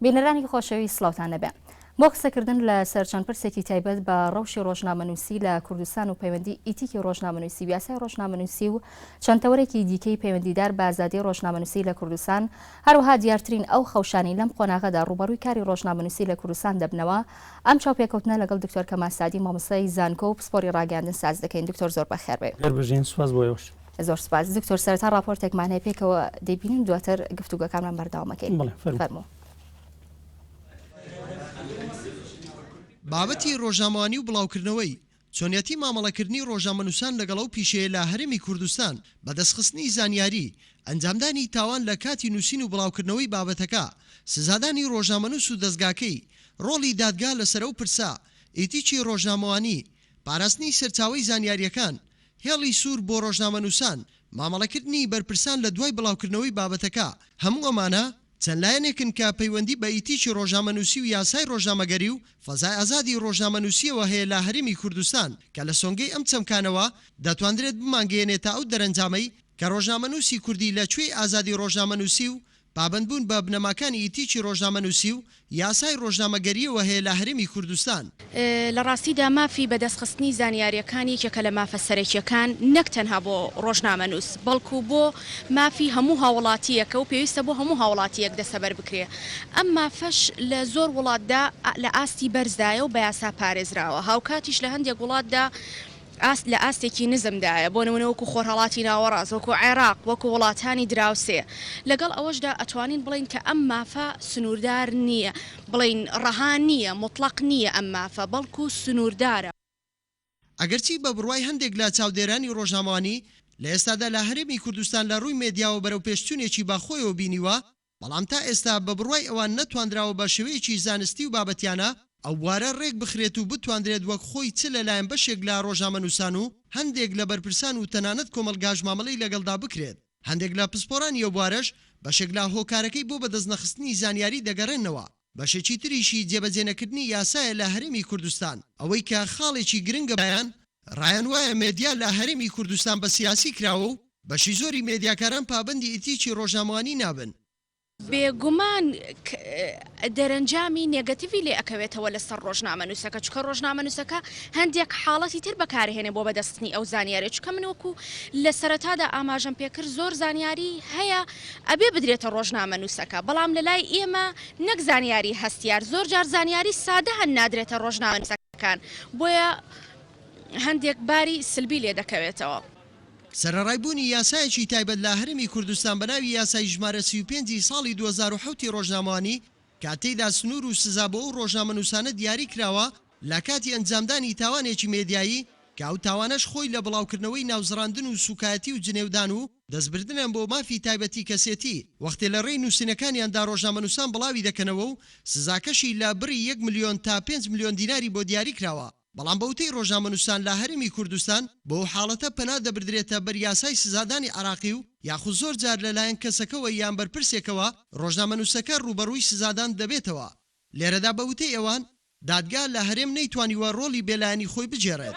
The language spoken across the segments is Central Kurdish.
بینەرانی خۆشەویست سڵاوتان لێبێ. بۆ قسەکردن لە سەر چەند پرسێکی تایبەت بە ڕەوشی ڕۆژنامەنووسی لە کوردستان و پەیوەندی ئیتیکی ڕۆژنامەنووسی و یاسای ڕۆژنامەنووسی و چەند تەوەرێکی دیکەی پەیوەندیدار بە ئازادی ڕۆژنامەنووسی لە کوردستان، هەروەها دیارترین ئەو خەوشانەی لەم قۆناغەدا ڕووبەڕووی کاری ڕۆژنامەنووسی لە کوردستان دەبنەوە، ئەم چاوپێکەوتنە لەگەڵ دکتۆر کەمال سەعدی مامۆستای زانکۆ و پسپۆری ڕاگەیاندن ساز دەکەین. دکتۆر زۆر بەخێر بێی. هەر بژین، سوپاس بۆ ئێوەش. زۆر سوپاس دکتۆر، سەرەتا ڕاپۆرتێکمان هەیە پێکەوە دەیبینین دواتر گفتوگۆکانمان بەردەوام ئەکەین. بەڵێ فەرموو. فەرموو. بابەتی ڕۆژنامەوانی و بڵاوکردنەوەی، چۆنیەتی مامەڵەکردنی ڕۆژنامەنووسان لەگەڵ ئەو پیشەیە لە هەرێمی کوردستان، بەدەستخستنی زانیاری، ئەنجامدانی تاوان لە کاتی نووسین و بڵاوکردنەوەی بابەتەکە، سزادانی ڕۆژنامەنووس و دەزگاکەی، ڕۆڵی دادگا لەسەر ئەو پرسە، ئیتیکی ڕۆژنامەوانی، پاراستنی سەرچاوەی زانیارییەکان، هێڵی سوور بۆ ڕۆژنامەنووسان، مامەڵەکردنی بەرپرسان لە دوای بڵاوکردنەوەی بابەتەکە، هەموو ئەمانە چەند لایەنێکن کە پەیوەندی بە ئیتیکی ڕۆژنامەنووسی و یاسای ڕۆژنامەگەری و فەزای ئازادی ڕۆژنامەنووسییەوە هەیە لە هەرێمی کوردستان کە لە سۆنگەی ئەم چەمکانەوە دەتواندرێت بمانگەیەنێتە ئەو دەرەنجامەی کە ڕۆژنامەنووسی کوردی لە کوێی ئازادی ڕۆژنامەنووسی و پابەندبوون بە بنەماکانی ئیتیکی ڕۆژنامەنووسی و یاسای ڕۆژنامەگەرییەوە هەیە لە هەرێمی کوردستان. لە ڕاستیدا مافی بەدەستخستنی زانیارییەکان یەکێکە لە مافە سەرەکییەکان نەک تەنها بۆ ڕۆژنامەنووس، بەڵکو بۆ مافی هەموو هاوڵاتییەکە و پێویستە بۆ هەموو هاوڵاتییەک دەستەبەر بکرێ. ئەم مافەش لە زۆر وڵاتدا لە ئاستی بەرزدایە و بە یاسا پارێزراوە، هاوکاتیش لە هەندێک وڵاتدا ئاست لە ئاستێکی نزمدایە، بۆ نموونە وەکو خۆرهەڵاتی ناوەڕاست، وەکو عێراق، وەکو وڵاتانی دراوسێ. لەگەڵ ئەوەشدا ئەتوانین بڵێین کە ئەم مافە سنووردار نییە، بڵێین ڕەها نییە، موتڵەق نییە ئەم مافە، بەڵکو سنووردارە. ئەگەرچی بە بڕوای هەندێک لە چاودێرانی ڕۆژنامەوانی، لە ئێستادا لە هەرێمی کوردستان لە ڕووی مێدیاوە بەرەوپێشچوونێکی بە خۆیەوە بینیوە، بەڵام تا ئێستا بە بڕوای ئەوان نەتواندراوە بە شێوەیەکی زانستی و بابەتیانە ئەو بوارە ڕێک بخرێت و بتواندرێت وەک خۆی چ لە لایەن بەشێک لە ڕۆژنامەنووسان و هەندێک لە بەرپرسان و تەنانەت کۆمەڵگاش مامەڵەی لەگەڵدا بکرێت. هەندێک لە پسپۆرانی ئەو بوارەش بەشێک لە هۆکارەکەی بۆ بەدەستنەخستنی زانیاری دەگەڕێننەوە، بەشێکی تریشی جێبەجێنەکردنی یاسایە لە هەرێمی کوردستان. ئەوەی کە خاڵێکی گرنگە بۆیان، ڕایان وایە مێدیا لە هەرێمی کوردستان بە سیاسی کراوە و بەشی زۆری مێدیاکاران پابەندی ئیتیکی ڕۆژنامەوانی نابن. بێگومان دەرەنجامی نێگەتیڤی لێ ئەکەوێتەوە لەسەر ڕۆژنامەنووسەکە، چونکە ڕۆژنامەنووسەکە هەندێک حاڵەتی تر بەکارهێنێ بۆ بەدەستخستنی ئەو زانیاریە، چونکە من وەکو لە سەرەتادا ئاماژەم پێکرد زۆر زانیاری هەیە ئەبێ بدرێتە ڕۆژنامەنووسەکە، بەڵام لەلای ئێمە نەک زانیاری هەستیار زۆر جار زانیاری سادە هەن نادرێتە ڕۆژنامەنووسەکان، بۆیە هەندێک باری سلبی لێ دەکەوێتەوە. سەرەڕای بوونی یاسایەکی تایبەت لە هەرێمی کوردستان بە ناوی یاسای ژمارە 35 ی ساڵی 2007 ی ڕۆژنامەوانی کە تێیدا سنوور و سزا بۆ ئەو ڕۆژنامەنووسانە دیاری کراوە لە کاتی ئەنجامدانی تاوانێکی مێدیایی کە ئەو تاوانەش خۆی لە بڵاوکردنەوەی ناوزڕاندن و سوکایەتی و جنێودان و دەستبردنە بۆ مافی تایبەتی کەسێتی وەختێ لە ڕێی نووسینەکانیاندا ڕۆژنامەنووسان بڵاوی دەکەنەوە و سزاکەشی لە بڕی یەک ملیۆن تا پێنج ملیۆن دیناری بۆ دیاری کراوە. بەڵام بە وتەی ڕۆژنامەنووسان لە هەرێمی کوردستان بۆ ئەو حاڵەتە پەنا دەبردرێتە بەر یاسای سزادانی عێراقی و یاخود زۆر جار لە لایەن کەسەکەوە یان بەرپرسێکەوە ڕۆژنامەنووسەکە ڕووبەڕووی سزادان دەبێتەوە. لێرەدا بە وتەی ئەوان دادگا لە هەرێم نەیتوانیوە ڕۆڵی بێلایەنی خۆی بگێڕێت.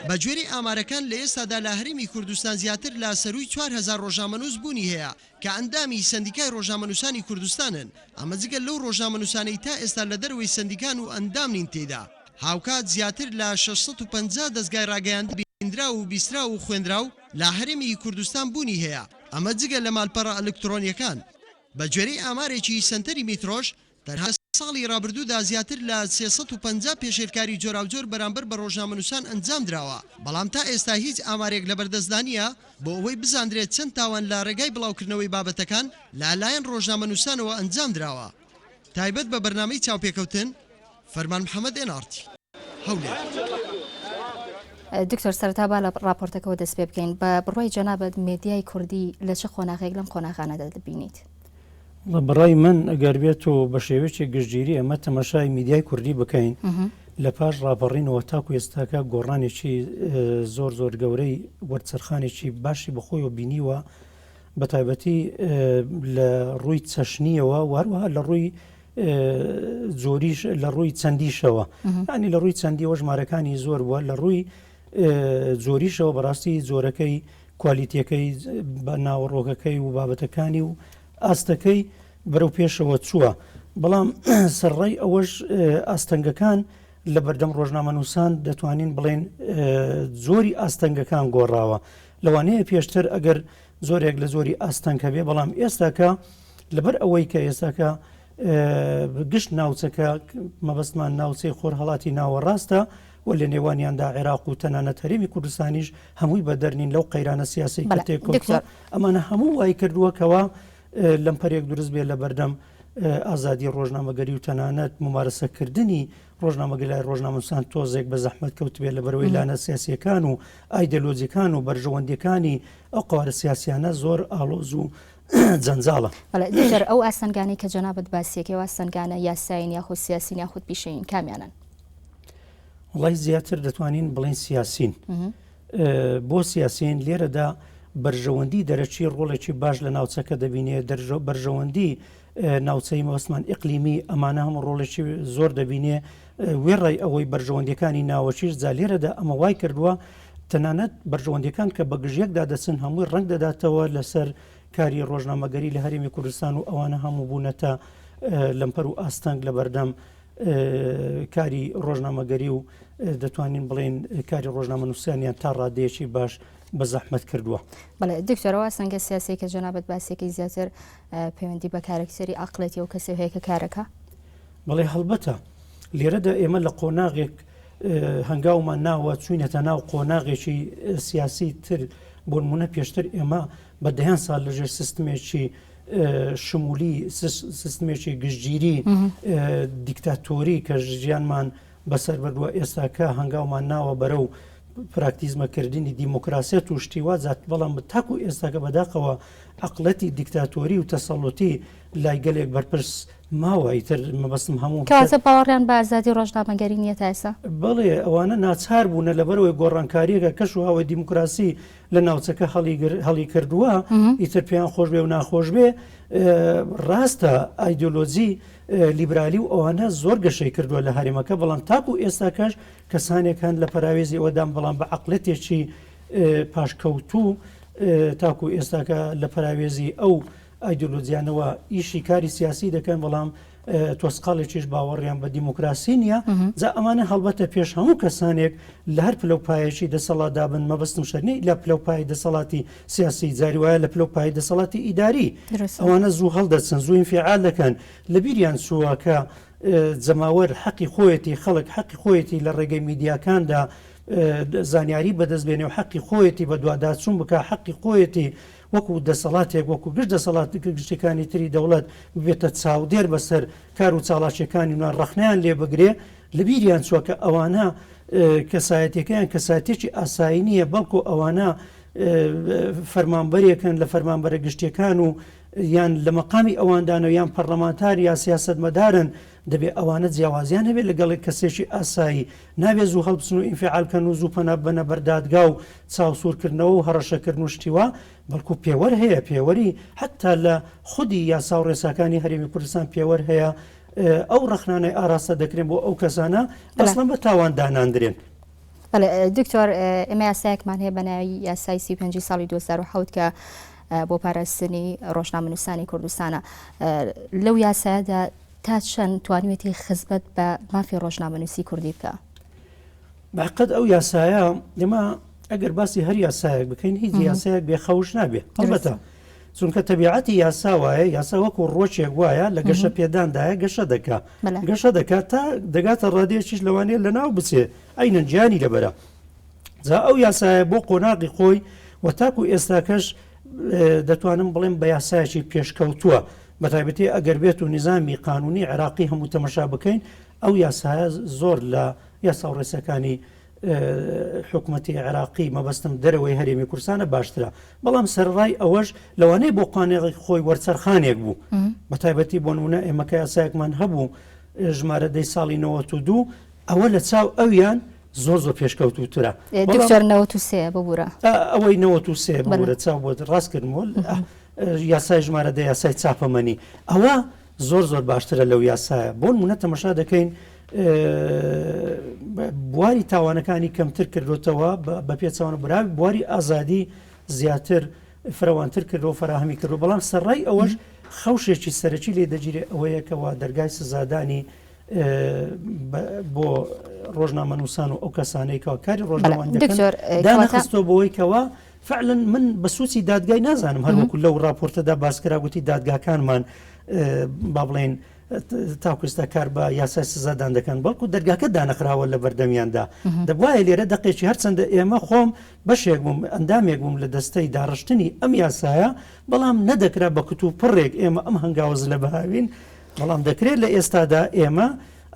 بە گوێرەی ئامارەکان لە ئێستادا لە هەرێمی کوردستان زیاتر لە سەرووی 4000 ڕۆژنامەنووس بوونی هەیە کە ئەندامی سەندیکای ڕۆژنامەنووسانی کوردستانن، ئەمە جگە لەو ڕۆژنامەنووسانەی تا ئێستا لە دەرەوەی سەندیکان و ئەندام نین تێیدا. هاوکات زیاتر لە 650 دەزگای ڕاگەیاندنی بینراو و بیستراو و خوێنراو لە هەرێمی کوردستان بوونی هەیە، ئەمە جگە لە مالپەڕە ئەلکترۆنیەکان. بە گوێرەی ئامارێکی سەنتەری میترۆش، تەنها لە ساڵی ڕابردوودا زیاتر لە 350 پێشێلکاری جۆراوجۆر بەرامبەر بە ڕۆژنامەنووسان ئەنجامدراوە، بەڵام تا ئێستا هیچ ئامارێک لەبەردەستدا نییە بۆ ئەوەی بزاندرێت چەند تاوان لە ڕێگای بڵاوکردنەوەی بابەتەکان لە لایەن ڕۆژنامەنووسانەوە ئەنجامدراوە. تایبەت بە بەرنامەی چاوپێکەوتن، فەرمان محەمەد ئێن ئاڕ تی، هەولێر. دکتۆر سەرەتا با لە ڕاپۆرتەکەوە دەست پێ بکەین، بە بڕوای جەنابت مێدیای کوردی لە چ قۆناغێک لەم قۆناغانەدا دەبینیت؟ بەڕای من ئەگەر بێت و بە شێوەیەکی گشتگیری ئەمە تەماشای میدیای کوردی بکەین لە پاش ڕاپەڕینەوە تاکو ئێستاکە گۆڕانێکی زۆر زۆر گەورەی وەرچەرخانێکی باشی بەخۆیەوە بینیوە بە تایبەتی لە ڕووی چەشنیەوە و هەروەها لە ڕووی جۆریش لە ڕووی چەندیشەوە ینی لە ڕووی چەندیەوە ژمارەکانی زۆر بووە لە ڕووی جۆریشەوە بەڕاستی جۆرەکەی کوالیتیەکەی بە ناوەڕۆکەکەی و بابەتەکانی و ئاستەکەی. بەرەو پێشەوە چووە، بەڵام سەرڕای ئەوەش ئاستەنگەکان لە بەردەم ڕۆژنامەنووسان دەتوانین بڵێین جۆری ئاستەنگەکان گۆڕاوە. لەوانەیە پێشتر ئەگەر جۆرێک لە جۆری ئاستەنگ هەبێ، بەڵام ئێستاکە لەبەر ئەوەی کە ئێستاکە گشت ناوچەکە مەبەستمان ناوچەی خۆرهەڵاتی ناوەڕاستە و لە نێوانیاندا عێراق و تەنانەت هەرێمی کوردستانیش هەمووی بەدەر نین لەو قەیرانە سیاسەی کە تێکەوتووە، ئەمانە هەموو وای کردووە کەوا لەمپەرێک دروست بێت لە بەردەم ئازادی ڕۆژنامەگەری و تەنانەت ممارەسەکردنی ڕۆژنامەگەری لای ڕۆژنامەنووسان تۆزێک بە زەحمەت کەوتبێت لەبەرئەوەی لانە سیاسییەکان و ئایدۆلۆجیەکان و بەرژەوەندیەکانی ئەو قەوارە سیاسیانە زۆر ئاڵۆز و جەنجاڵە. بەڵێ دکتۆر ئەو ئاستەنگانەی کە جەنابت باسیەکەی ئەو ئاستەنگانە یاسایین یاخود سیاسین یاخود پیشەیین کامیانن؟ وەڵای زیاتر دەتوانین بڵێین سیاسین. بۆ سیاسین لێرەدا بەرژەوەندی دەرەکی ڕۆڵێکی باش لە ناوچەکە دەبینێ بەرژەوەندی ناوچەی مەبەستمان ئیقلیمی ئەمانە هەموو ڕۆڵێکی زۆر دەبینێ وێڕای ئەوەی بەرژەوەندیەکانی ناوەکیش جا لێرەدا ئەمە وای کردووە تەنانەت بەرژەوەندیەکان کە بە گژیەکدا دەچن هەمووی ڕەنگ دەداتەوە لەسەر کاری ڕۆژنامەگەری لە هەرێمی کوردستان و ئەوانە هەموو بوونەتە لەمپەر و ئاستەنگ لە بەردەم کاری ڕۆژنامەگەری و دەتوانین بڵێین کاری ڕۆژنامەنووسانیان تا ڕادەیەکی باش بە زەحمەت کردووە. بەڵێ دکتۆر ئەو ئاستەنگە سیاسیەی کە جەنابت باسیەکەی زیاتر پەیوەندی بە کارەکتەری عەقڵێتی ئەو کەسەی هەیە کە کارەکە؟ بەڵێ هەڵبەتە لێرەدا ئێمە لە قۆناغێک هەنگاومان ناوە چوینەتە ناو قۆناغێکی سیاسی تر بۆ نمونە پێشتر ئێمە بە دەیان ساڵ لەژێر سیستمێکی شمولی سیستمێکی گشتگیری دیکتاتۆری کە ژیانمان بەسەر بردووە ئێستاکە هەنگاومان ناوە بەرەو پراکتیزمەکردنی دیموکراسیەت و شتی وا جا بەڵام تاکو ئێستاکە بەداخەوە عەقڵەتی دیکتاتۆری و تەسەڵوتی لای گەلێک بەرپرس ماوە ئیتر مەبەستم هەموو کەواتە باوەڕیان بە ئازادی ڕۆژنامەگەری نییە تا ئێستا؟ بەڵێ ئەوانە ناچار بوونە لەبەرئەوەی گۆڕانکارییەکە کەش و هەوای دیموکراسی لە ناوچەکە هەڵی کردووە ئیتر پێیان خۆش بێ و ناخۆش بێ ڕاستە ئایدۆلۆجی لیبرالی و ئەوانە زۆر گەشەی کردووە لە هەرێمەکە بەڵام تاکو ئێستاکەش کەسانێک هەن لە پەراوێزی ئەوەدان بەڵام بە عەقڵێتێکی پاشکەوتوو تاکو ئێستاکە لە پەراوێزی ئەو ئایدۆلۆجیانەوە ئیشی کاری سیاسی دەکەن بەڵام تۆسقاڵێکیش باوەڕیان بە دیموکراسی نییە جا ئەمانە هەڵبەتە پێش هەموو کەسانێک لە هەر پلە و پایەکی دەسەڵاتدا بن مەبەستم شەر نییە لە پلە و پای دەسەڵاتی سیاسی جاری وایە لە پلە و پای دەسەڵاتی ئیداری ئەوانە زوو هەڵدەچن زوو ئینفیعال دەکەن لە بیریان چووە کە جەماوەر حەقی خۆیەتی، خەڵک حەقی خۆیەتی لە ڕێگەی میدیاکاندا زانیاری بەدەست بێنێ و حەقی خۆیەتی بەدواداچوون بکا، حەقی خۆیەتی وەکو دەسەڵاتێک وەکو گشت دەسەڵات گشتەکانی تری دەوڵەت ببێتە چاودێر بەسەر کار و چاڵاکیەکانی و ڕەخنەیان لێ بگرێ، لە بیریان چووە کە ئەوانە کەسایەتیەکەیان کەسایەتیەکی ئاسایی نییە، بەڵکو ئەوانە فەرمانبەرێکن لە فەرمانبەرە گشتیەکان و یان لە مەقامی ئەواندانە یان پەڕلەمانتار یا سیاسەتمەدارن، دەبێ ئەوانە جیاوازیان هەبێت لەگەڵ کەسێکی ئاسایی، نابێ زوو هەڵبچن و ئینفیعال بکەن و زوو پەنا ببەنە بەر دادگا و چاوسوورکردنەوە و هەڕەشەکردن و شتی وا، بەڵکو پێوەر هەیە، پێوەری حەتتا لە خودی یاسا و ڕێساکانی هەرێمی کوردستان پێوەر هەیە، ئەو ڕەخنانەی ئاراستە دەکرێن بۆ ئەو کەسانە ئەسڵەن بە تاوان داناندرێن. بەڵێ دکتۆر ئێمە یاسایەکمان هەیە بە ناوی یاسای 35 ساڵی 2007 کە بۆ پاراستنی ڕۆژنامەنووسانی کوردستانە لەو یاسایەدا تا چەند توانیوێتی خزمەت بە مافی ڕۆژنامەنووسی کوردی بکە؟ بەقەت ئەو یاسایە ئێمە ئەگەر باسی هەر یاسایەک بکەین هیچ یاسایەک بێ خەوش نابێ هەڵبەتە چونکە تەبیعەتی یاسا وایە یاسا وەکو ڕۆچێک وایە لە گەشە پێداندایە گەشە دەکا گەشە دەکات تا دەگاتە ڕادەیەکیش لەوانەیە لەناو بچێ ئەینەن گیانی لەبەرە جا ئەو یاسایە بۆ قۆناغی خۆی و تاکو ئێستاکەش دەتوانم بڵێم بە یاسایەکی پێشکەوتووە بەتایبەتی ئەگەر بێت و نظامی قانونی عێراقی هەموو تەمەشا بکەین ئەو یاسایە زۆر لە یاسا و ڕێساکانی حکوومەتی عێراقی مەبەستم دەرەوەی هەرێمی کوردستانە باشترە بەڵام سەرڕای ئەوەش لەوانەیە بۆ قانێغی خۆی وەرچەرخانێک بوو بە تایبەتی بۆ نمونە ئێمەکە یاسایەکمان هەبوو ژمارە دەی ساڵی 92 ئەوە لە چاو ئەویان زۆر زۆر پێشکەوتووترە. دکتۆر 93 ببورە. ئەوەی 93 ببورە چاو بۆت ڕاست کردمەوە یاسای ژمارە دە یاسای چاپەمەنی ئەوە زۆر زۆر باشترە لەو یاسایە بۆ نمونە تەمەشا دەکەین بواری تاوانەکانی کەمتر کردوتەوە بە پێچەوانە براوی بواری ئازادی زیاتر فرەوانتر کردو فراهمی کردو بەڵام سەرڕای ئەوەش خەوشێکی سەرەکی لێ دەگیرێ ئەوەیە کەوا دەرگای سزادانی بۆ ڕۆژنامەنووسان و ئەو کەسانەی کەوا کاری ڕۆژنامەوانی دەکەن دانەخستووە بۆی کەوا فعلا من بە سوچی دادگای نازانم هەر وەکو لەو راپۆرتەدا باسکرا گوتی دادگاکانمان با بڵێن تاکو ئێستا کار بە یاسای سزادان دەکەن بەڵکو دەرگاکە دانەخراوە لە بەردەمیاندا دەبواە لێرە دەقێکی هەرچەندە ئێمە خۆم بەشێک بووم ئەندامێک بووم لە دەستەی داڕشتنی ئەم یاسایە بەڵام نەدەکرا بە کتوپڕێک ئێمە ئەم هەنگاوە زلە بهاوین بەڵام دەکرێت لە ئێستادا ئێمە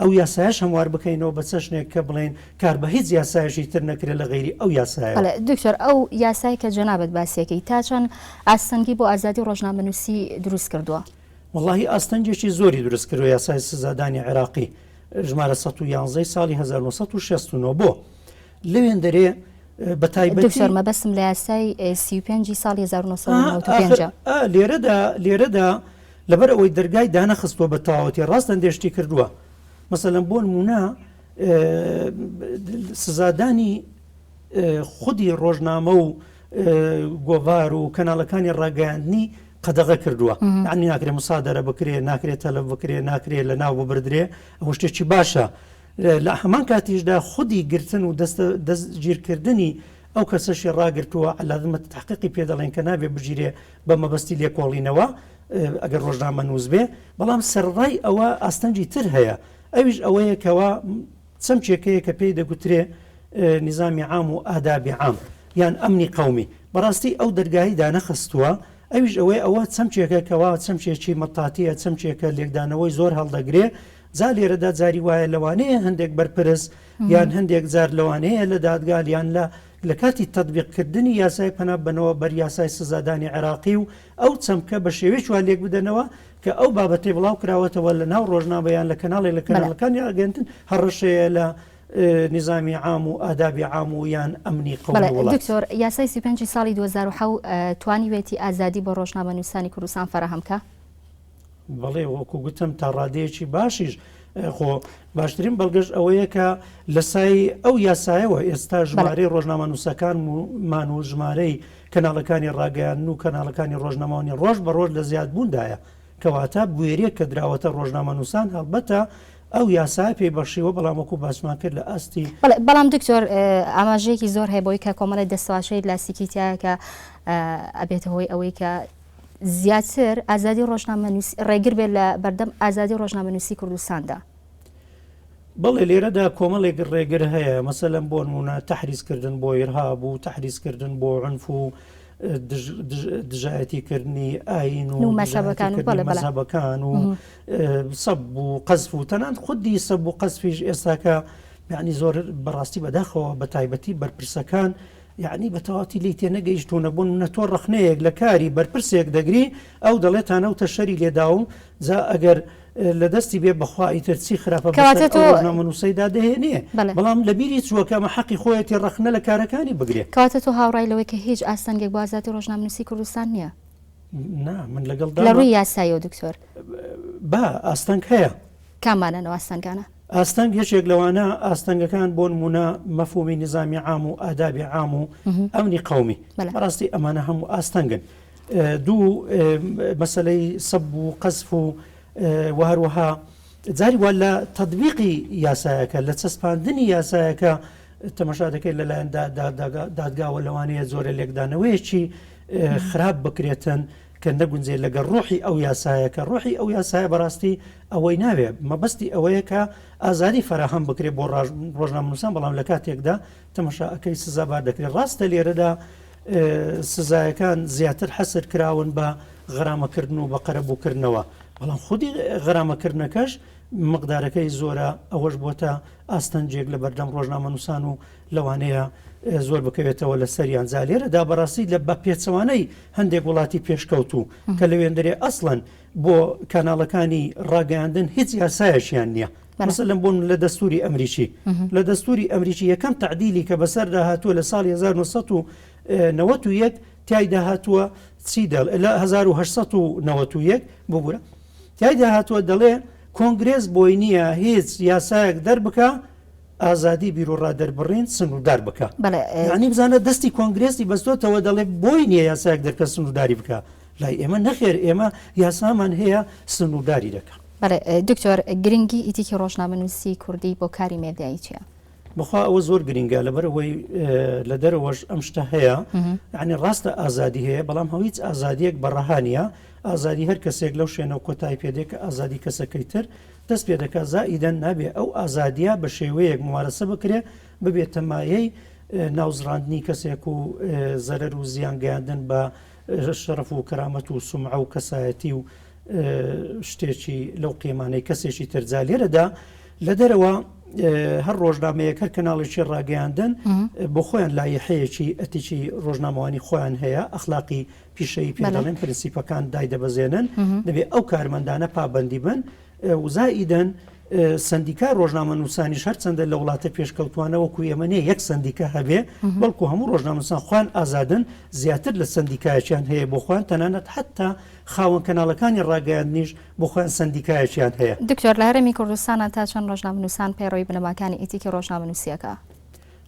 ئەو یاسایەش هەموار بکەینەوە بە چەشنێک کە بڵێین کار بە هیچ یاسایەکی تر نەکرێت لە غەیری ئەو یاسایەوە. بەڵێ دکتۆر ئەو یاسای کە جەنابت باسیەکەی تا چەند ئاستەنگی بۆ ئازادی ڕۆژنامەنووسی دروست کردووە؟ وەڵاهی ئاستەنگێکی زۆری دروست کردووە یاسای سزادانی عێراقی ژمارە 111 ساڵی 1969 بۆ لەوێندەرێ بە تایبەتی دکتۆر مەبەستم لە یاسای 35 ساڵی 1995 لێرەدا لێرەدا لەبەر ئەوەی دەرگای دانەخستووە بە تەواوەتی ڕاست هەندێ شتی کردووە مەسەلەن بۆ نمونە سزادانی خودی ڕۆژنامە و گۆڤار و کەناڵەکانی ڕاگەیاندنی قەدەغە کردووە یعنی ناکرێ مسادەرە بکرێ ناکرێت تەلەف بکرێ ناکرێ لە ناو ببردرێ ئەوە شتێکی باشە لە هەمان کاتیشدا خودی گرتن و دەستگیرکردنی ئەو کەسەشی ڕاگرتووە عەلادمە تحقیقی پێ دەڵێن کە نابێ بگیرێ بە مەبەستی لێکۆڵینەوە ئەگەر ڕۆژنامەنووس بێ، بەڵام سەرەڕای ئەوە ئاستەنگی تر هەیە، ئەویش ئەوەیە کەوا چەمکێک هەیە کە پێی دەگوترێ نیزامی عام و ئادابی عام یان ئەمنی قەومی، بەڕاستی ئەو دەرگای دانەخستووە، ئەویش ئەوەیە ئەوە چەمکێکە کەوا چەمکێکی مەتاتییە، چەمکێکە لێکدانەوەی زۆر هەڵدەگرێ، جا لێرەدا جاری وایە لەوانەیە هەندێک بەرپرس یان هەندێک جار لەوانەیە لە دادگا یان لە لە کاتی تەتبیق کردنی یاسای پەنا ببەنەوە بەر یاسای سزادانی عێراقی و ئەو چەمکە بە شێوەیەکی وا لێک بدەنەوە کە ئەو بابەتەی بڵاو کراوەتەوە لە ناو ڕۆژنامە یان لە کەناڵێک لە کەناڵەکانی ڕاگەیاندن هەڕەشەیە لە نیزامی عام و ئادابی عام و یان ئەمنی قەومی وڵات. دکتۆر، یاسای 35 ی ساڵی 2007 توانیوێتی ئازادی بۆ ڕۆژنامەنووسانی کوردستان فەراهەم کا؟ بەڵێ وەکو گوتم تا ڕادەیەکی باشیش خۆ باشترین بەڵگەش ئەوەیە کە لە سای ئەو یاسایەوە ئێستا ژمارەی ڕۆژنامەنووسەکان مان و ژمارەی کەناڵەکانی ڕاگەیاندن و کەناڵەکانی ڕۆژنامەوانی ڕۆژ بە ڕۆژ لە زیادبووندایە کەواتە بوێریەک کە دراوەتە ڕۆژنامەنووسان هەڵبەتە ئەو یاسایە پێی بەخشیوە بەڵام وەکو باسمان کرد لە ئاستی بەڵێ بەڵام دکتۆر ئاماژەیەکی زۆر هەیە بۆی کە کۆمەڵی دەستەواشەی لاستیکی تایە کە ئەبێتە هۆی ئەوەی کە زیاتر ئازادی ڕۆژنامەنووسی ڕێگر بێت لە بەردەم ئازادی ڕۆژنامەنووسی کوردستاندا. بەڵێ لێرەدا کۆمەڵێک ڕێگر هەیە مەسەلەن بۆ نمونە تەحریزکردن بۆ ئیرهاب و تەحریزکردن بۆ عنف و دژایەتی کردنی ئاین و مەزهەبەکان و سەب و قەزف و تەنان خودی سەب و قەزفیش ئێستاکە یعنی زۆر بەڕاستی بەداخەوە بە تایبەتی بەرپرسەکان یەعنی بە تەواوەتی لێی تێنەگەیشتوونە، بۆ نموونە تۆ ڕەخنەیەک لە کاری بەرپرسێک دەگری ئەو دەڵێ تانە و تەشەری لێداوم، جا ئەگەر لە دەستی بێ بەخوا ئیتر چی خراپە بەسەر کەواتە ئەو تۆ ڕۆژنامەنووسەیدا دەهێنێ، بەڵێ. بەڵام لە بیری چووە کە ئەمە حەقی خۆیەتی ڕەخنە لە کارەکانی بگرێ. کەواتە تۆ هاوڕای لەوەی کە هیچ ئاستەنگێک بۆ ئازادی ڕۆژنامەنووسی کوردستان نییە؟ نا من لەگەڵ لە ڕووی یاساییەوە دکتۆر. با ئاستەنگ هەیە. کامانەن ئەو ئاستەنگانە؟ ئاستەنگ یەکێک لەوانە ئاستەنگەکان بۆ نموونە مەفهومی نیزامی عام و ئادابی عام و ئەمنی قەومی بەڕاستی ئەمانە هەموو ئاستەنگن دوو مەسەلەی سەب و قەزف و و هەروەها جاری وا لە تەطبیقی یاسایەکە لە چەسپاندنی یاسایەکە تەمەشا دەکەیت لەلایەن دادگاوە لەوانەیە زۆرە لێکدانەوەیەکی خراپ بکرێتن کە نەگونجێ لەگەڵ ڕۆحی ئەو یاسایە کە ڕۆحی ئەو یاسایە بەڕاستی ئەوەی ناوێ مەبەستی ئەوەیە کە ئازادی فەراهەم بکرێ بۆ ڕۆژنامەنووسان بەڵام لە کاتێکدا تەمەشا ئەکەی سزا بار دەکرێت ڕاستە لێرەدا سزایەکان زیاتر حەسر کراون بە غەرامەکردن و بە قەرەبووکردنەوە بەڵام خودی غەرامەکردنەکەش مقدارەکەی زۆرە ئەوەش بۆتە ئاستەنجێک لە بەردەم ڕۆژنامەنووسان و لەوانەیە زۆر بکەوێتەوە لە سەریان جا لێرەدا بەڕاستی لە بە پێچەوانەی هەندێک وڵاتی پێشکەوتوو کە لەوێندرێ ئەسڵەن بۆ کاناڵەکانی ڕاگەیاندن هیچ یاسایەکیان نییە مەسەلەن بۆ لە دەستوری ئەمریکی لە دەستوری ئەمریکی یەکەم تعدیلی کە بەسەردا هاتووە لە ساڵی 1991 تایدا هاتووە چی دەڵ لە 1991 ببورە تایدا هاتووە دەڵێ کۆنگرێس بۆی نییە هیچ یاسایەک دەربکە ئازادی بیروڕا دەربڕین سنووردار بکا. بەڵێ. یانی بزانە دەستی کۆنگرێسی بەستۆتەوە دەڵێ بۆی نییە یاسایەک دەرکە سنوورداری بکا. لای ئێمە نەخێر ئێمە یاسامان هەیە سنوورداری دەکا. بەڵێ دکتۆر گرنگی ئیتیکی ڕۆژنامەنووسی کوردی بۆ کاری مێدیایی چییە؟ بەخوا ئەوە زۆر گرنگە لەبەرئەوەی لە دەرەوەش ئەم شتە هەیە یعنی ڕاستە ئازادی هەیە بەڵام هیچ ئازادیەک بە ڕەها نییە ئازادی هەر کەسێک لەو شوێنەوە کۆتایی پێدێ کە ئازادی کەسەکەی تر دەست پێ دەکات زائیدەن نابێ ئەو ئازادیە بە شێوەیەک ممارەسە بکرێ ببێتە مایەی ناوزڕاندنی کەسێک و زەرەر و زیان گەیاندن بە شەرەف و کەرامەت و سومعە و کەسایەتی و شتێکی لەو قیمانەی کەسێکی تر جا لێرەدا لە دەرەوە هەر ڕۆژنامەیەک هەر کەناڵێکی ڕاگەیاندن بۆ خۆیان لایحەیەکی ئەتیکی ڕۆژنامەوانی خۆیان هەیە ئەخلاقی پیشەیی پێ دەڵێن پرنسیپەکان دایدەبەزێنن دەبێ ئەو کارمەندانە پابەندی بن و زائیدەن سەندیکای ڕۆژنامەنووسانیش هەرچەندە لە وڵاتە پێشکەوتوانە وەکو ئێمە نییە یەک سەندیکا هەبێ بەڵکو هەموو ڕۆژنامەنووسان خۆیان ئازادن زیاتر لە سەندیکایەکیان هەیە بۆ خۆیان تەنانەت حەتا خاوەن کەناڵەکانی ڕاگەیاندنیش بۆ خۆیان سەندیکایەکیان هەیە. دکتۆر لە هەرێمی کوردستانا تا چەند ڕۆژنامەنووسان پەیڕەوی بنەماکانی ئیتیکی ڕۆژنامەنووسی ئەکا؟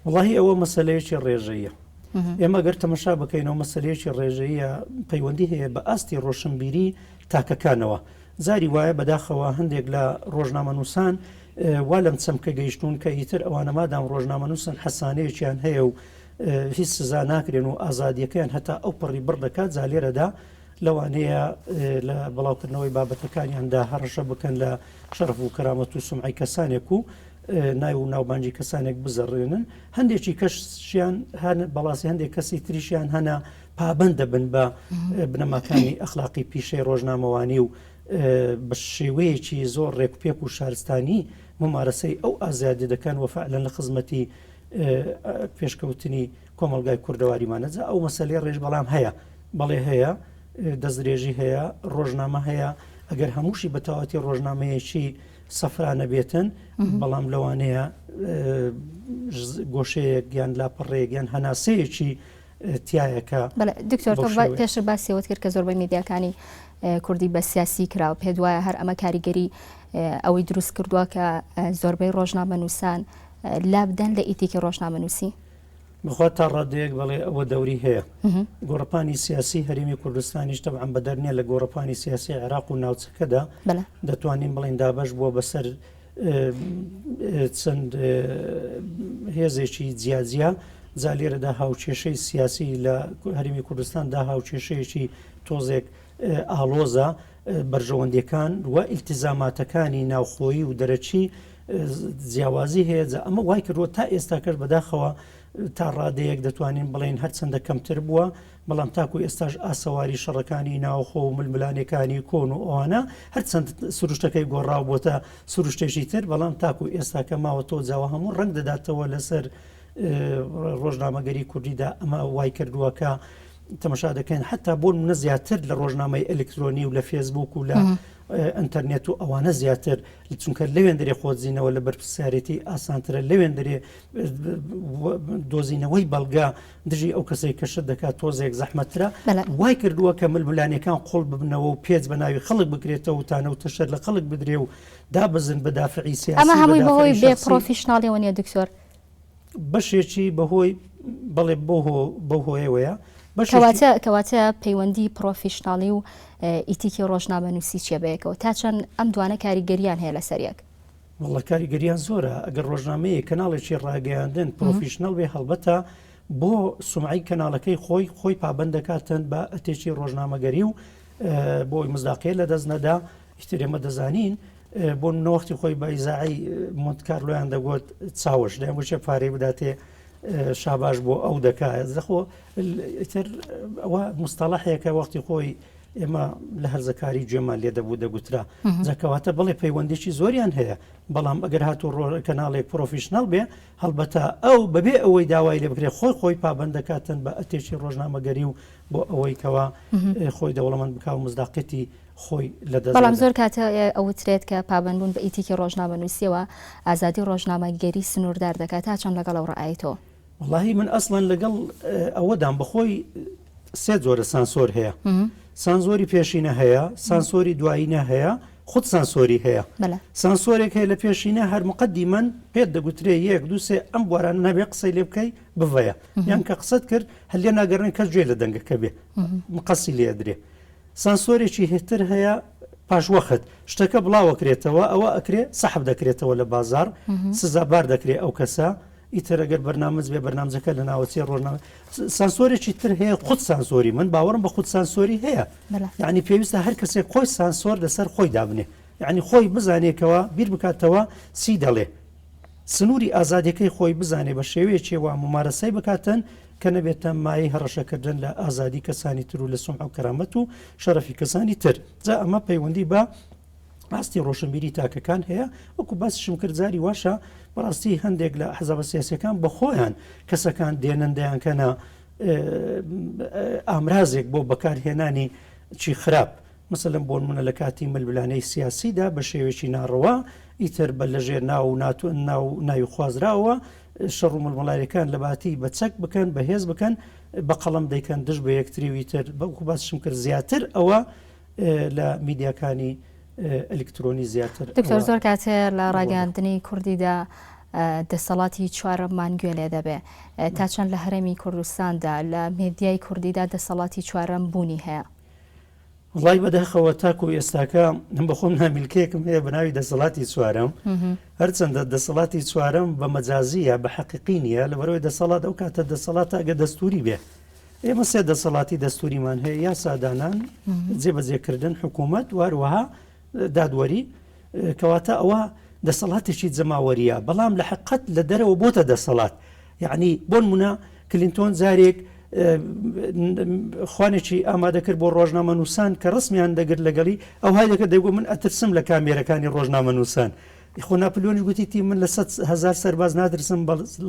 وەڵاهی ئەوە مەسەلەیەکی ڕێژەییە. ئێمە گەر تەمەشا بکەینەوە مەسەلەیەکی ڕێژەییە پەیوەندی هەیە بە ئاستی ڕۆشنبیری تاکەکانەوە. جاری وایە بەداخەوە هەندێک لە ڕۆژنامەنووسان وا لەم چەمکە گەیشتوون کە ئیتر ئەوانە مادام ڕۆژنامەنووسن حەسانەیەکیان هەیە و هیچ سزا ناکرێن و ئازادیەکەیان هەتا ئەو پەڕی بڕ دەکات جا لێرەدا لەوانەیە لە بڵاوکردنەوەی بابەتەکانیاندا هەڕەشە بکەن لە شەرەف و کەرامەت و سومعەی کەسانێک و ناو و ناوبانگی کەسانێک بزەڕێنن هەندێکی کەشیان هەن بەڵاسی هەندێک کەسی تریشیان هەنە پابەند دەبن بە بنەماکانی ئەخلاقی پیشەی ڕۆژنامەوانی و بە شێوەیەکی زۆر ڕێکوپێک و شارستانی ممارەسەی ئەو ئازادی دەکەن و فعلەن لە خزمەتی پێشکەوتنی کۆمەڵگای کوردەواریمانە جا ئەو مەسەلەی ڕێژ بەڵام هەیە بەڵێ هەیە دەستدرێژی هەیە ڕۆژنامە هەیە ئەگەر هەمووشی بەتەواتی ڕۆژنامەیەکی سەفرا نەبێتن بەڵام لەوانەیە گۆشەیەک یان لاپەڕەیەک یان هەناسەیەکی تایە کە بەڵێ دکتۆر تۆ پێشتر باسی ئەوەت کرد کە زۆربەی میدیاکانی کوردی بە سیاسی کراوە پێت وایە هەر ئەمە کاریگەری ئەوەی دروست کردووە کە زۆربەی ڕۆژنامەنووسان لابدەن لە ئیتیکی ڕۆژنامەنووسی؟ بەخوا تا ڕادەیەک بەڵێ ئەوە دەوری هەیە. گۆڕەپانی سیاسی هەرێمی کوردستانیش تەبعەن بەدەر نییە لە گۆڕەپانی سیاسی عێراق و ناوچەکەدا دەتوانین بڵێین دابەش بووە بەسەر چەند هێزێکی جیاجیا جا لێرەدا هاوکێشەی سیاسی لە هەرێمی کوردستاندا هاوکێشەیەکی تۆزێک ئاڵۆزە بەرژەوەندیەکان و ئیلتیزاماتەکانی ناوخۆیی و دەرەکی جیاوازی هەیە جا ئەمە وای کردووە تا ئێستاکەش بەداخەوە تا ڕادەیەک دەتوانین بڵێین هەرچەندە کەمتر بووە بەڵام تاکو ئێستاش ئاسەواری شەڕەکانی ناوخۆ و ململانێکانی کۆن و ئەوانە هەرچەند سروشتەکەی گۆڕاو بۆتە سروشتێکی تر بەڵام تاکو ئێستاکە ماوەتەوە جاوە هەموو ڕەنگ دەداتەوە لەسەر ڕۆژنامەگەری کوردیدا ئەمە وای کردووە کە تەمەشا دەکەین حتا بۆ نمونە زیاتر لە ڕۆژنامەی ئەلکترۆنی و لە فێسبوک و لە ئینتەرنێت و ئەوانە زیاتر چونکە لەوێن دەرێ خۆدزینەوە لە بەرپرسیارێتی ئاسانترە لەوێن دەرێ دۆزینەوەی بەڵگە دژی ئەو کەسێک کە شت دەکات تۆزێک زەحمەترە وای کردووە کە ململانەکان قوڵ ببنەوە و پێچ بە ناوی خەڵک بکرێتەوە و تانە و تەشەر لە خەڵک بدرێ و دابەزن بە دافعی سیاسی ئەمە هەمووی بەهۆی بێ پرۆفیشناڵیەوە نیە دکتۆر؟ بەشێکی بەهۆی بەڵێ بۆ هۆ بەو هۆیەوەیە کەواتە کەواتە پەیوەندی پرۆفیشناڵی و ئیتیکی ڕۆژنامەنووسی چیە بەیەکەوە تا چەند ئەم دوانە کاریگەریان هەیە لەسەر یەک؟ وەڵا کاریگەریان زۆرە ئەگەر ڕۆژنامەیە کەناڵێکی ڕاگەیاندن پرۆفیشنەڵ بێ هەڵبەتە بۆ سومعەی کەناڵەکەی خۆی خۆی پابەند دەکاتن بە ئەتێکی ڕۆژنامەگەری و بۆی مزداقیە لە دەست نەدا ئیتر ئێمە دەزانین بۆ نمونە وەختی خۆی بە ئیزاعی مۆنت کارلۆیان دەگوت چاوش دەیان گوت پارەی بداتێ شاباش بۆ ئەو دەکا زەخۆ ئیتر ئەوە مستەڵەحێکە وەختی خۆی ئێمە لە هەرزەکاری گوێمان لێ دەبوو دەگوترا جاکەواتە بڵێ پەیوەندێکی زۆریان هەیە بەڵام ئەگەر هاتوو ڕۆ کەناڵێک پرۆفیشنەڵ بێ هەڵبەتە ئەو بەبێ ئەوەی داوای لێ بکرێت خۆی خۆی پابند دەکاتن بە ئەتێکی ڕۆژنامەگەری و بۆ ئەوەی کەوا خۆی دەوڵەمەند بکا و مزداقیەتی خۆی لە دەست بەڵام زۆر کات ئەوترێت کە پابەندبوون بە ئیتیکی ڕۆژنامەنووسیەوە ئازادی ڕۆژنامەگەری سنووردار دەکات تا چەند لەگەڵ ئەو ڕەئایەی تۆ؟ وەڵاهی من ئەسڵەن لەگەڵ ئەوەدام بەخۆی سێ جۆرە سانسۆر هەیە سانسۆری پێشینە هەیە سانسۆری دوایینە هەیە خود سانسۆری هەیە سانسۆرێک هەیە لە پێشینە هەر مقدیمەن پێت دەگوترێ یەک دوو سێ ئەم بوارانە نابێ قسەی لێ بکەی بڤەیە یان کە قسەت کرد هەر لێ ناگەڕێن کەس گوێ لە دەنگەکە بێ مقەسی لێ درێ. سانسۆرێکی هتر هەیە پاشوەخت شتەکە بڵاوەکرێتەوە ئەوە ئەکرێ سەحب دەکرێتەوە لە بازار سزابار دەکرێ ئەو کەسە ئیتر ئەگەر بەرنامەج بێ بەرنامجەکە لە ناوەچێ ڕۆژنامە سانسۆرێکی تر هەیە خود سانسۆری من باوەڕم بە خود سانسۆری هەیە یعنی پێویستە هەر کەسێک خۆی سانسۆر لەسەر خۆی دابنێ یعنی خۆی بزانێکەوە بیر بکاتەوە چی دەڵێ سنووری ئازادیەکەی خۆی بزانێ بە شێوەیەکی وا ممارەسەی بکاتن کە نەبێتە مایەی هەڕەشەکردن لە ئازادی کەسانی تر و لە سومعە و کەرامەت و شەرەفی کەسانی تر. جا ئەمە پەیوەندی بە ئاستی ڕۆشنبیری تاکەکان هەیە، وەکو باسیشم کرد جاری واشە بەڕاستی هەندێک لە ئەحزابە سیاسیەکان بە خۆیان کەسەکان دێنن دەیانکەنە ئامرازێک بۆ بەکارهێنانی چی خراپ. مەسەلەن بۆنمونە لە کاتی ململانێی سیاسیدا بە شێوەیەکی ناڕەوا ئیتر بە لەژێر ناو و ناتو ناو ناوی خوازراوە شەڕ و ملمڵانێکان لە باتی بە چەک بکەن بە هێز بکەن بە قەڵەم دەیکەن دژ بە یەکتری و ئیتر وەکو باسیشم کرد زیاتر ئەوە لە میدیاکانی ئەلیکترۆنی زیاتر دکتۆر زۆر کات هەیە لە ڕاگەیاندنی کوردیدا دەسەڵاتی چوارەممان گوێ لێ دەبێ تا چەند لە هەرێمی کوردستاندا لە مێدیای کوردیدا دەسەڵاتی چوارەم بوونی هەیە؟ وەڵای بەداخەوە تاکو ئێستاکە من بەخۆم نامیلکەیەکم هەیە بە ناوی دەسەڵاتی چوارەم هەرچەندە دەسەڵاتی چوارەم بە مەجازیە بە حەقیقی نییە لەبەرەوەی دەسەڵات ئەو کاتە دەسەڵاتە ئەگە دەستوری بێ ئێمە سێ دەسەڵاتی دەستوریمان هەیە یاسادانان جێبەجێکردن حکوومەت واروەها دادوەری کەواتە ئەوە دەسەڵاتێکی جەماوەریە بەڵام لە حقت لە دەرەوە بۆتە دەسەڵات یعنی بۆن منە کلینتۆن جارێک خوانێکی ئامادە کرد بۆ ڕۆژنامە نووسان کە ڕسمیان دەگرت لەگەڵی ئەو های دەکرد دەگو من ئەترسم لە کامێرەکانی ڕۆژنامە نووسان خۆ ناپلیۆنیش گوتیتی من لە هزار سەرباز ناترسم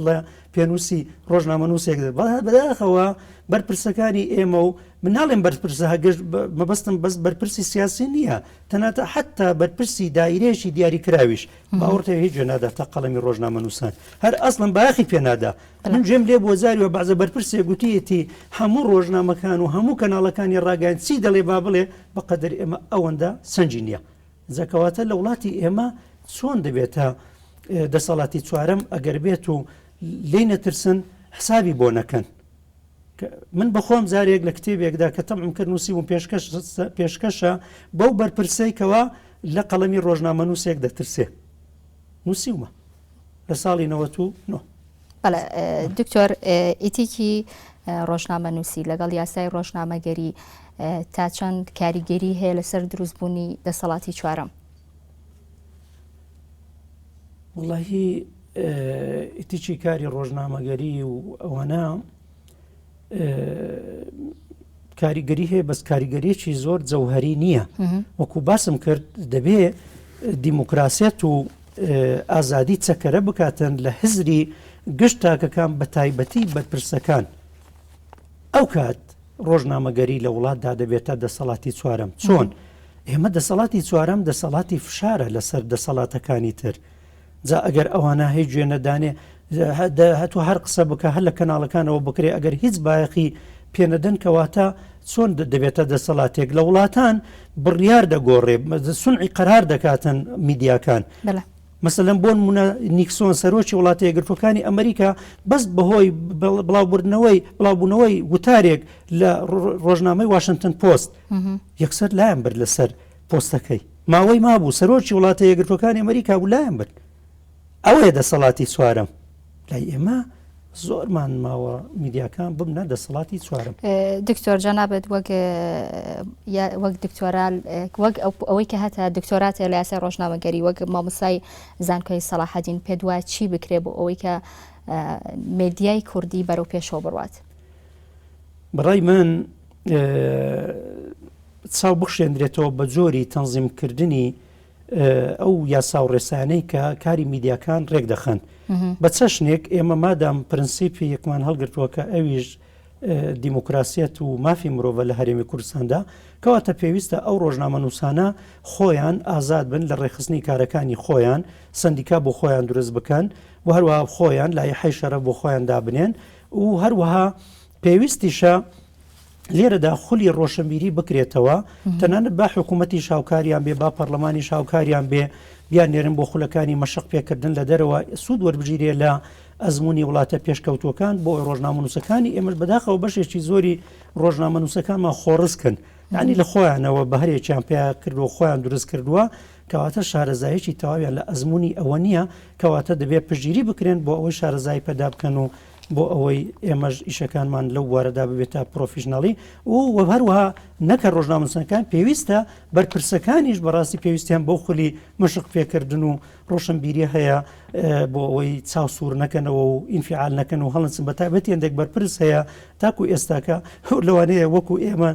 لە پێنووسی ڕۆژنامە نووسێک بەداخەوە بەرپرسەکانی ئێمە و من ناڵێم بەرپرسە هەگەشت مەبەستم بەس بەرپرسی سیاسی نییە تەناتە حتا بەرپرسی دایرەیەکی دیاری کراویش باوەڕتە هیچ گوێ ناداتە قەڵەمی ڕۆژنامەنووسان هەر ئەسڵەن بایەخی پێ نادا من گوێم لێ بووە جاری وە بەعزە بەرپرسێک گوتیەتی هەموو ڕۆژنامەکان و هەموو کەناڵەکانی ڕاگەیاند چی دەڵێ با بڵێ بەقەدەر ئێمە ئەوەندە سەنگی نییە جا کەواتە لە وڵاتی ئێمە چۆن دەبێتە دەسەڵاتی چوارەم ئەگەر بێت و لێی نەترسن حسابی بۆ نەکەن من بەخۆم جارێک لە کتێبێکدا کە تەمعم کرد نووسیبووم پێشکەش پێشکەشە بەو بەرپرسەی کەوا لە قەڵەمی ڕۆژنامەنووسێک دەترسێ نووسیومە لە ساڵی 99. بەڵێ دکتۆر ئیتیکی ڕۆژنامەنووسی لەگەڵ یاسای ڕۆژنامەگەری تا چەند کاریگەری هەیە لەسەر دروستبوونی دەسەڵاتی چوارەم؟ وەڵاهی ئیتیکی کاری ڕۆژنامەگەری و ئەوانە کاریگەری هەیە بەس کاریگەریەکی زۆر جەوهری نییە وەکو باسم کرد دەبێ دیموکراسیەت و ئازادی چەکەرە بکاتن لە هزری گشت تاکەکان بە تایبەتی بەرپرسەکان ئەو کات ڕۆژنامەگەری لە وڵاتدا دەبێتە دەسەڵاتی چوارەم چۆن؟ ئێمە دەسەڵاتی چوارەم دەسەڵاتی فشارە لەسەر دەسەڵاتەکانی تر جا ئەگەر ئەوانە هەی گوێ نەدانێ هەتوو هەر قسە بکە هەر لە کەناڵەکانەوە بکرێ ئەگەر هیچ بایەخی پێنەدەن کەواتە چۆن دەبێتە دەسەڵاتێک لە وڵاتان بڕیار دەگۆڕێ سونعی قەرار دەکاتن میدیاکان مەسەلەن بۆ نمونە نیکسۆن سەرۆکی وڵاتە یەکگرتووەکانی ئەمریکا بەس بەهۆی بڵاوبردنەوەی بڵاوبوونەوەی وتارێک لە ڕۆژنامەی واشنتن پۆست یەکسەر لایان برد لەسەر پۆستەکەی ماوەی مابوو سەرۆکی وڵاتە یەکگرتووەکانی ئەمریکا بوو لایان برد ئەوەیە دەسەڵاتی چوارەم لای ئێمە زۆرمان ماوە میدیاکان ببنە دەسەڵاتی چوارەم. دکتۆر جەنابت وەک وەک دکتۆرا وەک ئەوەی کە هەتە دکتۆرات لە یاسای ڕۆژنامەگەری وەک مامۆستای زانکۆی سەڵاحەدین پێت وایە چی بکرێ بۆ ئەوەی کە مێدیای کوردی بەرەو پێشەوە بڕوات؟ بەڕای من چاو بخشێندرێتەوە بە جۆری تەنزیمکردنی ئەو یاسا و ڕێسایانەی کە کاری میدیاکان ڕێکدەخەن بە چەشنێک ئێمە مادام پرنسیپی یەکمان هەڵگرتووە کە ئەویش دیموکراسیەت و مافی مرۆڤە لە هەرێمی کوردستاندا کەواتە پێویستە ئەو ڕۆژنامەنووسانە خۆیان ئازاد بن لە ڕێکخستنی کارەکانی خۆیان سندیکا بۆ خۆیان دروست بکەن و هەروەها خۆیان لایحەی شەرەف بۆ خۆیان دابنێن و هەروەها پێویستیشە لێرەدا خولی ڕۆشنبیری بکرێتەوە تەنانەت با حکوومەتیش هاوکاریان بێ با پەرلەمانیش هاوکاریان بێ بیان نێرن بۆ خولەکانی مەشق پێکردن لە دەرەوە سوود وەربگیرێ لە ئەزمموی وڵاتە پێشکەوتوەکان بۆ ڕۆژنامەنووسەکانی ئێمەش بەداخەوە بەشێکی زۆری ڕۆژنامەنووسەکانمان خۆڕسکن. یانی لە خۆیانەوە بەهرێکیان پیا کردووە خۆیان دروست کردووە کەواتە شارەزاییەکی تەواویان لە ئەزموونی ئەوە نییە کەواتە دەبێت پشتگیری بکرێن بۆ ئەوەی شارەزایی پەدا بکەن و بۆ ئەوەی ئێمەش ئیشەکانمان لەو بوارەدا ببێتە پرۆفیشناڵی و هەروەها نەکە ڕۆژنامەنووسەکان پێویستە بەرپرسەکانیش بەڕاستی پێویستیان بۆ خولی مەشق پێکردن و ڕۆشنبیری هەیە بۆ ئەوەی چاو سوور نەکەنەوە و ئینفعال نەکەن و هەڵنچن بە تایبەتی هەندێک بەرپرس هەیە تاکو ئێستاکە لەوانەیە وەکو ئێمە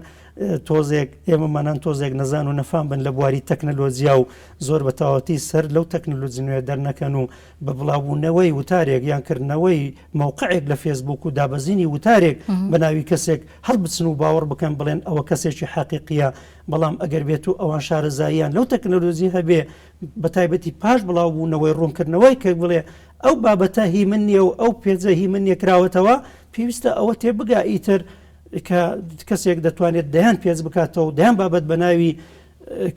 تۆزێک ئێمەمانان تۆزێک نەزان و نەفام بن لە بواری تەکنەلۆجیا و زۆر بە تەواوەتی سەر لەو تەکنەلۆجی نوێ دەرنەکەن و بە بڵاوبوونەوەی وتارێک یان کردنەوەی مەوقعێک لە فێسبوک و دابەزینی وتارێک بە ناوی کەسێک هەڵبچن و باوەڕ بکەن بڵێن ئەوە کەسێکی حەقیقیە بەڵام ئەگەر بێت و ئەوان شارەزاییان لەو تەکنەلۆجی هەبێ بە تایبەتی پاش بڵاوبوونەوەی ڕوونکردنەوەی کە بڵێ ئەو بابەتە هی من نییە و ئەو page ە هی من نییە کراوەتەوە پێویستە ئەوە تێبگا ئیتر کە کەسێک دەتوانێت دەیان page بکاتەوە دەیان بابەت بە ناوی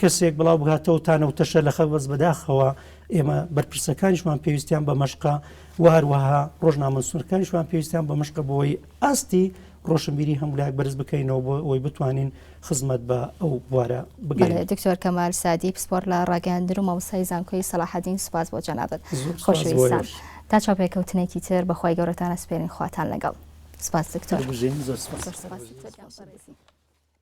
کەسێک بڵاو بکاتەوە تانە و تەشە لە خەڵک بەس بەداخەوە ئێمە بەرپرسەکانیشمان پێویستیان بە مەشقە و هەروەها ڕۆژنامەنووسەکانیشمان پێویستیان بە مەشقە بۆی ئاستی ڕۆشنبیری هەموو لایەک بەرز بکەینەوە بۆ ئەوەی بتوانین خزمەت بە ئەو بوارە بگەین. دکتۆر کەمال سادی پسپۆڕ لە ڕاگەیاندن و مامۆستای زانکۆی سەڵاحەدین سوپاس بۆ جەنابت. خۆشەویستان تا چاوپێکەوتنێکی تر بەخوای گەورەتان ئەسپێرین خواتان لەگەڵ. سپاس دکتۆر. بژین زۆر سپاس. زۆر سپاس دکتۆر گیان بەڕێزی.